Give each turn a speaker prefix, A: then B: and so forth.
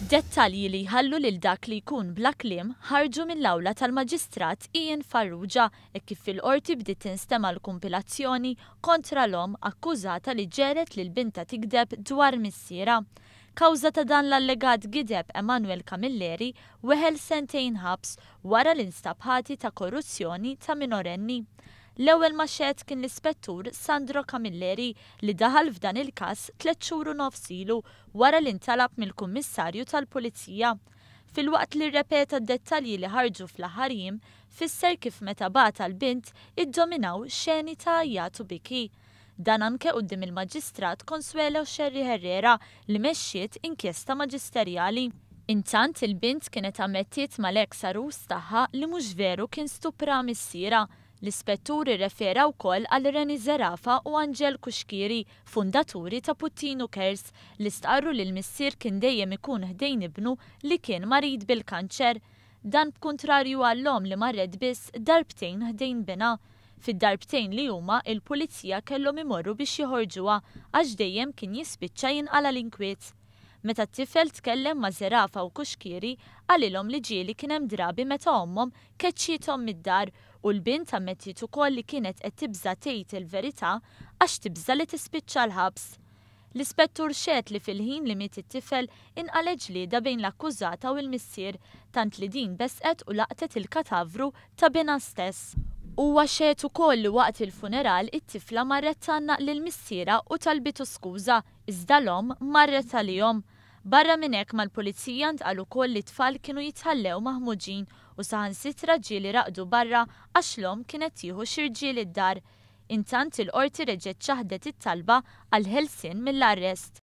A: Dettalji li jħallu lil dak li jkun bla kliem ħarġu mill-awla tal-Maġistrat Ian Farrugia hekk kif fil-Qorti bdiet tinstema' l-kumpilazzjoni kontra l-omm akkużata li ġegħlet lil bintha tigdeb dwar missierha. Kawża ta' dan l-allegat gideb Emanuel Camilleri weħel sentejn ħabs wara li nstab ħati ta' korruzzjoni ta' minorenni. L-ewwel ma xehed kien l-Ispettur Sandro Camilleri li daħal f'dan il-każ tlett xhur u nofs ilu wara li ntalab mill-Kummissarju tal-Pulizija. Filwaqt li rrepeta d-dettalji li ħarġu fl-aħħar jiem, fisser kif meta bagħat għall-bint iddominaw xeni ta' għajjat u biki. Dan anke quddiem il-Maġistrat Consuelo Scerri Herrera li mexxiet inkjesta maġisterjali. Intant il-bint kienet ammettiet mal-eks għarus tagħha li mhux veru kien stupra missierha. L-Ispettur irrefera wkoll għal Rennie Zerafa u Angel Cuschieri, fundaturi ta' Puttinu Cares, li stqarru li l-missier kien dejjem ikun ħdejn ibnu li kien marid bil-kanċer. Dan b'kuntrarju għall-omm li marret biss darbtejn ħdejn binha. Fid-darbtejn li huma, il-Pulizija kellhom imorru biex joħorġuha għax dejjem kien jispiċċa jinqala' l-inkwiet. Meta t-tifel tkellem ma' Zerafa u Cuschieri, qalilhom li ġieli kien hemm drabi meta ommhom keċċiethom mid-dar u l-bint ammettiet ukoll li kienet qed tibża' tgħid il-verità għax tibża' li tispiċċa l-ħabs. L-Ispettur xehed li fil-ħin li miet it-tifel inqalgħet ġlieda bejn l-akkużata u l-missier tant li din besqet u laqtet il-katavru ta' binha stess. Huwa xehed ukoll li waqt il-funeral it-tifla marret tgħannaq lil missierha u talbitu skuża iżda l-omm marret għalihom. Barra minn hekk mal-Pulizija ntqal ukoll li t-tfal kienu jitħallew maħmuġin u saħansitra ġieli raqdu barra għax l-omm kienet tieħu xi rġiel id-dar. Intant il-Qorti reġgħet ċaħdet it-talba għall-ħelsien mill-arrest.